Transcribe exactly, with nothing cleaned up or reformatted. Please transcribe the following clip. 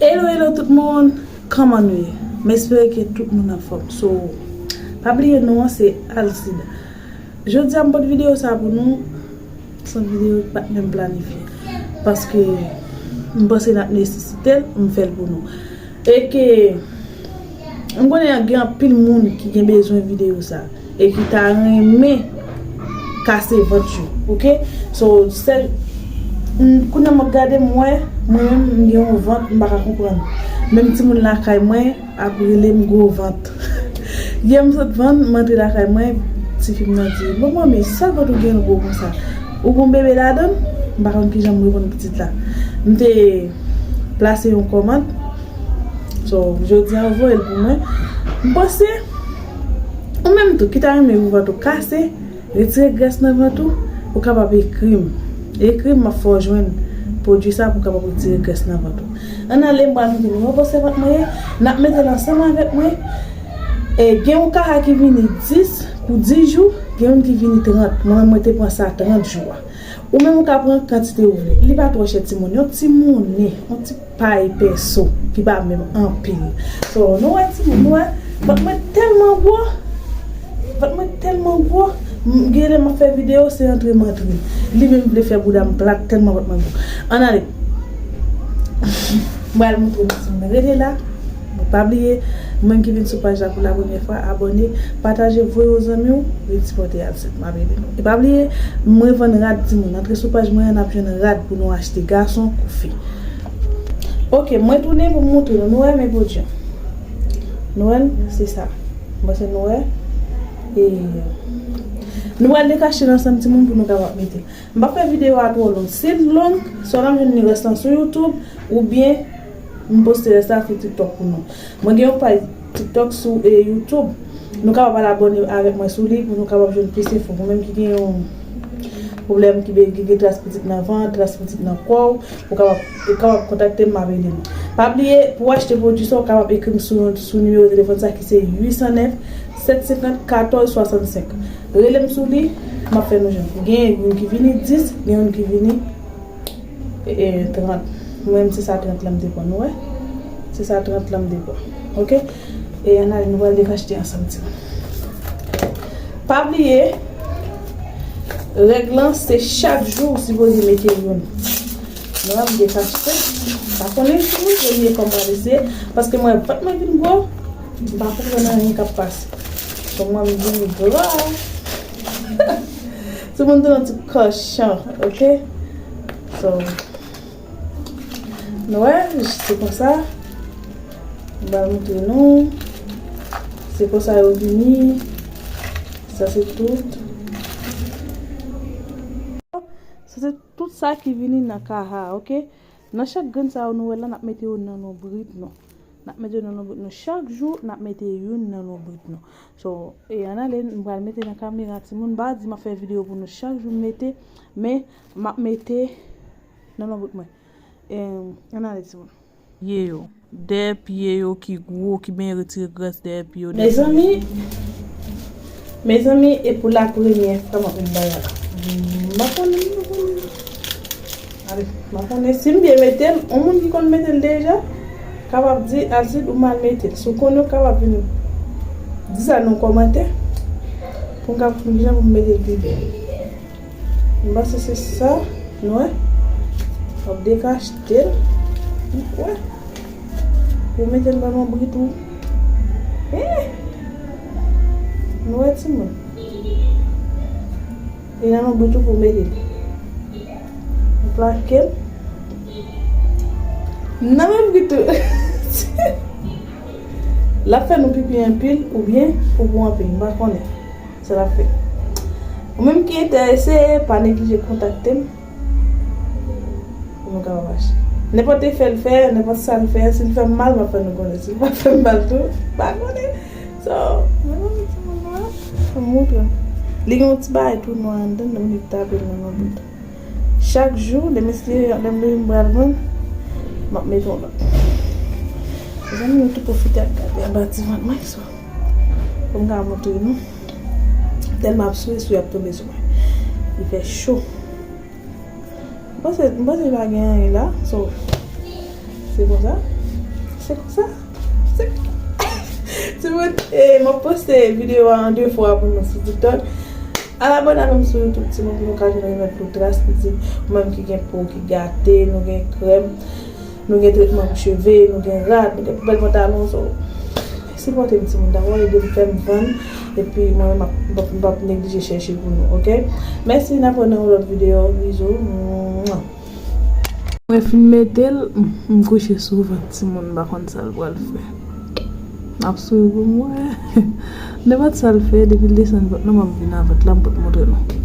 Hello, hello tout moun, kòman nou ye? M espere ke tout moun anfòm. So, pa bliye non an se Alcide. Jodi a m pote videyo sa pou nou, se yon videyo ki pa t menm planifye. Paske m panse n ap nesesite l, m fè l pou nou. E ke m konnen gen anpil moun ki gen bezwen videyo sa e ki ta renmen kase vant yo, oke? So, sèl, m, kounye a m ap gade, m wè, mwen menm, m gen yon vant, m pa ka konprann. Menm timoun lakay mwen ap rele m gwo vant. Yè m sot vann, m antre lakay mwen, tifi m nan di, "Bon, manmi, sa vant ou gen gwo konsa? Ou gon bebe ladan l?" M pa konn kijan m reponn pitit la. M te plase yon kòmand. So, jodi a, yo voye l pou mwen. M panse, ou menm tou, ki ta renmen pou vant ou kase, retire grès nan vant ou, ou kapab ekri m. Ekri m, m ap fè w jwenn pwodui sa pou w kapab retire grès nan vant ou. Ann ale, m pral montre nou. Mwen panse vant mwen ye, n ap mete l ansanm avèk mwen. E gen yon kaha ki vini dis pou dis jou, gen youn ki vini trant. Mwen menm, mwen te pran sa trant jou a. Ou menm ou ka pran kantite ou vle. Li pa twò chè timoun. Yon ti monnen, yon ti pay pèso ki pa menm anpil. So, nou wè timoun, nou wè, vant mwen tèlman gwo. Vant mwen tèlman gwo. M, gen lè m ap fè videyo, se antre m antre. Li menm vle fè bouda m plat tèlman vant mwen gwo. Ann ale. M pral montre nou timoun. Rete la. Pa bliye, mwen ki vin sou paj la pou la premyè fwa, abòne, pataje, voye yon zanmi w, vin sipòte Alcide, m ap ede nou. E pa bliye, mwen vann rad timoun. Antre sou paj mwen an, n ap jwenn rad pou nou achte gason kou fi. Oke, mwen tounen pou m montre nou. Nou wè men pwodui an. Nou wè l, se sa. M panse nou wè. E nou pral dekache l ansanm timoun pou nou kapab mete l. M pa fè videyo a twò long. Si l long, swa n ap jwenn li rès lan sou YouTube, oubyen m poste rès la sou TikTok pou nou. Mwen gen yon paj TikTok sou, e, YouTube. Nou kapab al abòne avèk mwen sou li pou nou kapab jwenn plis enfo. Ou menm ki gen yon pwoblèm ki be-, ki gen tras pitit nan vant, tras pitit nan kò w, ou kapab, ou kapab kontakte m, m ap ede nou. Pa bliye, pou w achte pwodui sa, ou kapab ekri m sou, sou nimewo telefòn sa ki se uit san nèf, sèt senkant, katòz swasannsenk. Rele m sou li, m ap fè nou jwenn. Gen youn ki vini dis, gen youn ki vini, e, e, trant. Mwen menm, se sa trant la m te pran, nou wè? Se sa trant la m te pran. Oke? E ann ale, nou pral dekachte ansanm, timoun. Pa bliye, règ lan, se chak jou ou sipoze mete youn. Nou wè, m dekachte. Pa konnen si nou premye fwa m pral eseye, paske mwen, vant mwen vin gwo, m pa konprann anyen k ap pase. Kòman m vin gra. Timoun te nan ti kòchon, oke? So, nou wè, se konsa. M pral montre nou. Se konsa yo vini. Sa se tout. Sa se tout sa ki vini nan kaha, oke? Nan chak grenn sa yo nou wè la, n ap mete yo nan lonbrit nou. N ap mete yo nan lonbrit nou. Chak jou, n ap mete youn nan lonbrit nou. So, e, ann ale, m pral mete nan kamera, timoun. M pa di m ap fè videyo pou nou chak jou m mete, men m ap mete nan lonbrit mwen. E, ann ale, timoun. Pye yo. Dèyè pye yo ki gwo, ki byen retire grès dèyè pye yo. Mezanmi, mezanmi, e pou la premyè fwa m ap met bagay la. M pa konnen, m pa konnen. Ale, m pa konnen si m byen mete l, yon moun ki konn mete l deja, kapab di, Alcide, ou mal mete l. Si w konnen, w kapab vin di sa nan kòmantè, pou m ka konn kijan pou m mete l pi byen. M panse se sa, nou wè. W ap dekachte l. Ou wè. Pou mete l nan lonbrit ou. Eh! Nou wè, timoun. E nan lonbrit ou pou mete l. Ou plake l. Nan lonbrit ou. L ap fè nou pipi anpil oubyen popo anpil, m pa konnen. Sa l ap fè. Ou menm ki enterese, pa neglije kontakte m. Pou nou kapab achte. Nenpòt efè l fè, nenpòt sa l fè, si l fè m mal, m ap fè nou konnen. Si l pa fè m mal tou, m pa konnen. So, mwen menm, timoun mwen, m montre nou. Li gen yon ti bagay tou nwa anndan, nou vin tape l nan lonbrit. Chak jou, lè m eseye, lè m leve m pral vann, m ap mete yon lòt. Mezanmi, nou tou pwofite ap gade anba ti vant mwen, so. Pou m ka montre nou. Tèlman ap swe, swe ap tonbe sou mwen. Li fè cho. M panse, m panse pa gen anyen la, so. Se konsa. Se konsa. Se timoun, eh, m ap poste videyo a an de fwa pou nou sou TikTok. Al abòne avè m sou YouTube, timoun, pou nou ka jwenn remèd pou tras pitit. Ou menm ki gen po ki gate, nou gen krèm, nou gen tretman pou cheve, nou gen rad, nou gen bèl pantalon. So, sipòte m, timoun, dakò? Ede m, fè m vann. Epi mwen menm, m ap, m p ap, m p ap neglije chèche pou nou, oke? Mèsi, n ap wè nan yon lòt videyo. Bizou. Mwen fin mete l, m, m kouche sou vant, timoun, m pa konn sa l pral fè. M ap souri pou m wè. Nenpòt sa l fè, depi l desann vant lan, m ap vin avè l la, m pot montre nou.